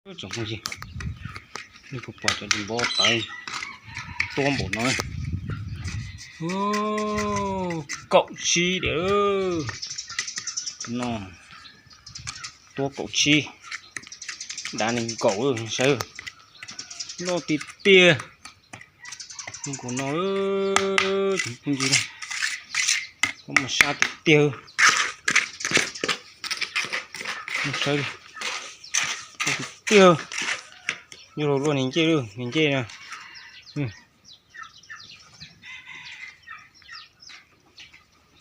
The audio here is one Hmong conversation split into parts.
Tsoom phooj ywg, nej puas pom cov npov tawv tuab npaum no? Kaum tsib diam no, tuab kaum tsib, dav nees nkaum, saib, loj tiag tiag. Nkaum no, tsoom phooj ywg, koj mus sab tiag tiag. Saib, loj tiag tiag. Yuav luag luaj niag ncej, niag ncej na.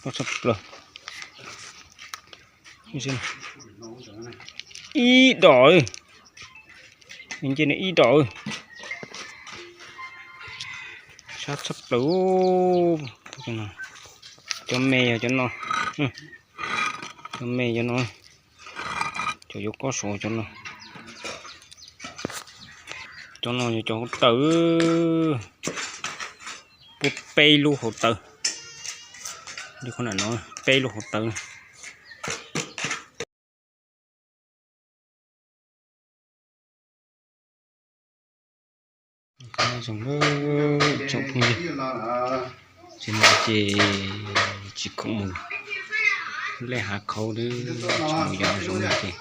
Loj tshaj plaws. Ib dos, niag ncej no ib dos. Sab tshaj plaws. Cov me yog cov no, cov me cov no, cov yuav kob saud cov no. Cov no yog cov hauv taws, puag peb lub hauv taws. Li qhov no peb lub hauv taws. Zoo, tsoom phooj ywg, ces no ces tsis khoom mus lej hav khaub, tsis mus yos zoov ces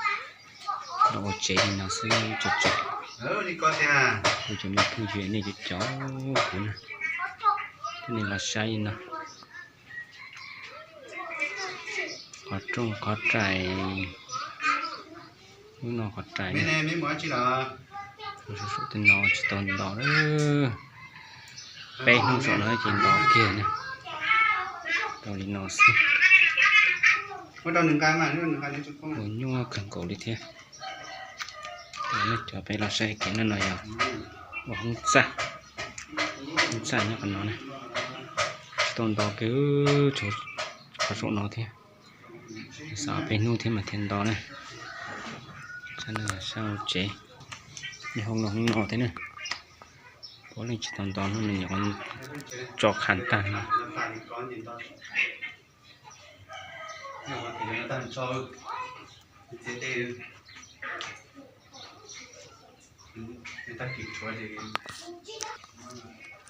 los ua tsev li no xwb tso tso. Kuv cov me phooj ywg nej cov cov kuv na, nej los saib li no. Qhov rooj qhov rais, lub no qhov rais, tej no tsis tau ntos, peb hnub saum no ces ntos kiag na. Tau li no xwb. Ua nyuaj kawg nkaus li thiab. Cov peb los saib kev no yog ua hoob txaj, hoob txaj nyob qhov no na. Tsis tau ntos kiag, qhov saum no thiab. Xav peb hnub thiab mas thiaj ntos na. Sab no sab tsev, hoob no hoob no thiab na. Puav leej tsis tau ntos, hnub no nyuam qhuav tso qham tag no.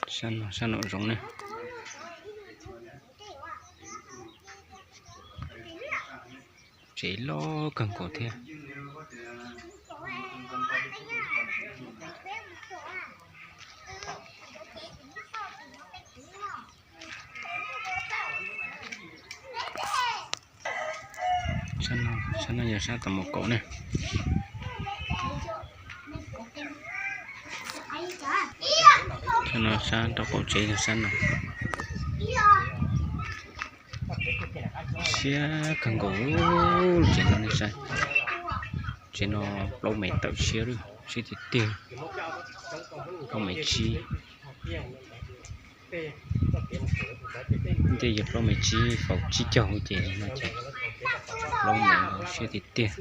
Sab no, sab no zoov na. Tsev loj kawg nkaus thiab. Sab no yog sab tau mus kaum na. Sab no sab rau qaum tsev yog sab no. Siab kawg nkaus tsev no nej saib. Tsev no plaub mev tawm siab, siab tiag tiag. Plaub mev tsib. Ncej yog plaub mev tsib faus tsib caug ces no ces plaub mev siab tiag tiag.